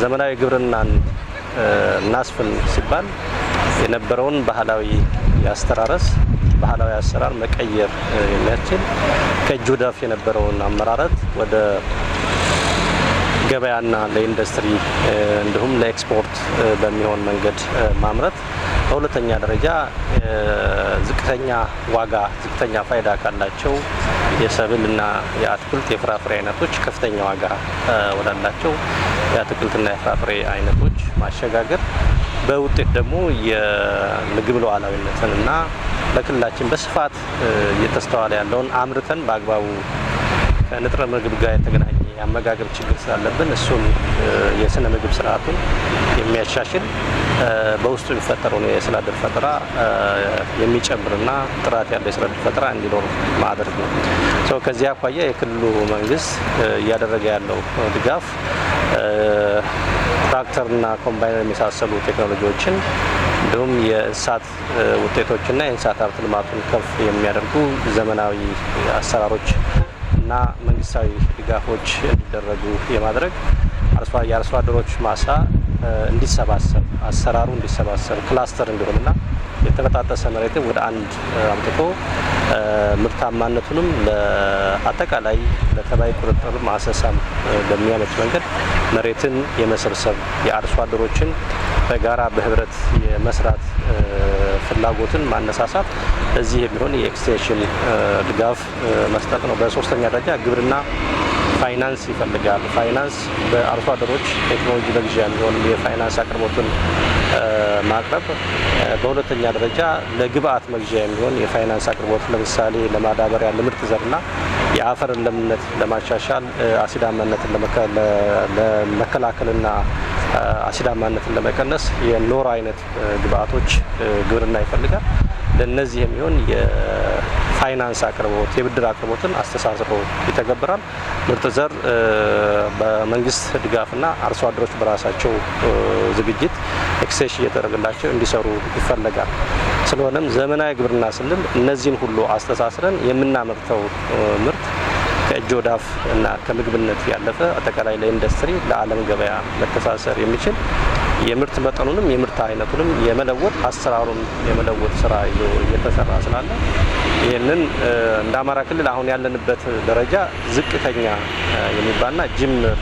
ዘመናዊ ግብርናን እናስፍን ሲባል የነበረውን ባህላዊ የአስተራረስ፣ ባህላዊ አሰራር መቀየር የሚያስችል፣ ከእጅ ወደ አፍ የነበረውን አመራረት ወደ ገበያና ለኢንዱስትሪ እንዲሁም ለኤክስፖርት በሚሆን መንገድ ማምረት፣ በሁለተኛ ደረጃ ዝቅተኛ ዋጋ፣ ዝቅተኛ ፋይዳ ካላቸው የሰብልና የአትክልት፣ የፍራፍሬ አይነቶች ከፍተኛ ዋጋ ወዳላቸው የአትክልትና የፍራፍሬ አይነቶች ማሸጋገር፣ በውጤት ደግሞ የምግብ ሉዓላዊነትን እና በክልላችን በስፋት እየተስተዋለ ያለውን አምርተን በአግባቡ ከንጥረ ምግብ ጋር የተገናኘ የአመጋገብ ችግር ስላለብን እሱን የስነ ምግብ ስርዓቱን የሚያሻሽል፣ በውስጡ የሚፈጠረውን የስራ ዕድል ፈጠራ የሚጨምርና ጥራት ያለው የስራ ዕድል ፈጠራ እንዲኖር ማድረግ ነው። ከዚህ አኳያ የክልሉ መንግስት እያደረገ ያለው ድጋፍ ትራክተርና ኮምባይነር የመሳሰሉ ቴክኖሎጂዎችን እንዲሁም የእንስሳት ውጤቶችና የእንስሳት ሀብት ልማቱን ከፍ የሚያደርጉ ዘመናዊ አሰራሮች እና መንግስታዊ ድጋፎች እንዲደረጉ የማድረግ፣ የአርሶ አደሮች ማሳ እንዲሰባሰብ፣ አሰራሩ እንዲሰባሰብ፣ ክላስተር እንዲሆንና የተበጣጠሰ መሬትን ወደ አንድ አምጥቶ ምርታማነቱንም ለአጠቃላይ ለተባይ ቁጥጥር ማሰሳም በሚያመች መንገድ መሬትን የመሰብሰብ፣ የአርሶ አደሮችን በጋራ በህብረት የመስራት ፍላጎትን ማነሳሳት፣ ለዚህ የሚሆን የኤክስቴንሽን ድጋፍ መስጠት ነው። በሶስተኛ ደረጃ ግብርና ፋይናንስ ይፈልጋል። ፋይናንስ በአርሶ አደሮች ቴክኖሎጂ መግዣ የሚሆን የፋይናንስ አቅርቦትን ማቅረብ፣ በሁለተኛ ደረጃ ለግብአት መግዣ የሚሆን የፋይናንስ አቅርቦት፣ ለምሳሌ ለማዳበሪያ፣ ለምርጥ ዘርና የአፈርን ለምነት ለማሻሻል፣ አሲዳማነትን ለመከላከልና አሲዳማነትን ለመቀነስ የኖራ አይነት ግብአቶች ግብርና ይፈልጋል። ለእነዚህ የሚሆን የፋይናንስ አቅርቦት፣ የብድር አቅርቦትን አስተሳስሮ ይተገብራል። ምርጥ ዘር በመንግስት ድጋፍና አርሶ አደሮች በራሳቸው ዝግጅት ኤክስቴንሽን እየተደረገላቸው እንዲሰሩ ይፈለጋል። ስለሆነም ዘመናዊ ግብርና ስንል እነዚህን ሁሉ አስተሳስረን የምናመርተው ምርት ከእጅ ወደ አፍ እና ከምግብነት ያለፈ አጠቃላይ ለኢንዱስትሪ፣ ለዓለም ገበያ መተሳሰር የሚችል፣ የምርት መጠኑንም የምርት አይነቱንም የመለወጥ፣ አሰራሩን የመለወጥ ስራ ይዞ እየተሰራ ስላለ ይህንን እንደ አማራ ክልል አሁን ያለንበት ደረጃ ዝቅተኛ የሚባልና ጅምር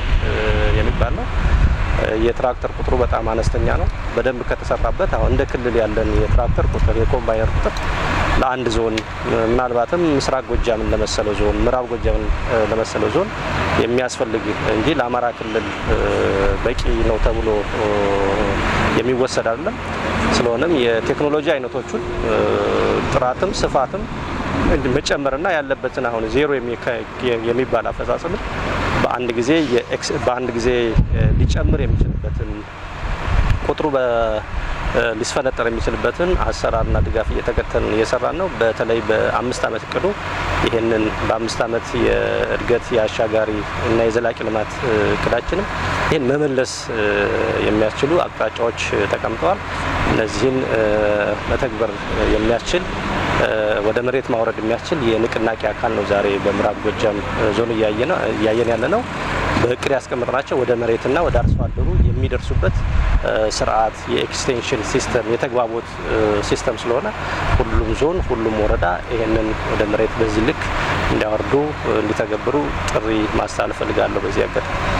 የሚባል ነው። የትራክተር ቁጥሩ በጣም አነስተኛ ነው። በደንብ ከተሰራበት አሁን እንደ ክልል ያለን የትራክተር ቁጥር፣ የኮምባይነር ቁጥር ለአንድ ዞን፣ ምናልባትም ምስራቅ ጎጃምን ለመሰለው ዞን፣ ምዕራብ ጎጃምን ለመሰለው ዞን የሚያስፈልግ እንጂ ለአማራ ክልል በቂ ነው ተብሎ የሚወሰድ አይደለም። ስለሆነም የቴክኖሎጂ አይነቶቹን ጥራትም ስፋትም መጨመርና ያለበትን አሁን ዜሮ የሚባል አፈጻጸምን በአንድ ጊዜ ሊጨምር የሚችልበትን፣ ቁጥሩ ሊስፈነጠር የሚችልበትን አሰራርና ድጋፍ እየተከተልን እየሰራን ነው። በተለይ በ5 ዓመት እቅዱ ይህንን በ5 ዓመት የእድገት የአሻጋሪ እና የዘላቂ ልማት እቅዳችንም ይህን መመለስ የሚያስችሉ አቅጣጫዎች ተቀምጠዋል። እነዚህን መተግበር የሚያስችል፣ ወደ መሬት ማውረድ የሚያስችል የንቅናቄ አካል ነው ዛሬ በምዕራብ ጎጃም ዞን እያየን ያለ ነው። በእቅድ ያስቀመጥናቸው ወደ መሬትና ወደ አርሶ አደሩ የሚደርሱበት ስርዓት የ extension system፣ የተግባቦት system ስለሆነ ሁሉም ዞን፣ ሁሉም ወረዳ ይህንን ወደ መሬት በዚህ ልክ እንዲያወርዱ፣ እንዲተገብሩ ጥሪ ማስተላለፍ እፈልጋለሁ በዚህ አጋጣሚ።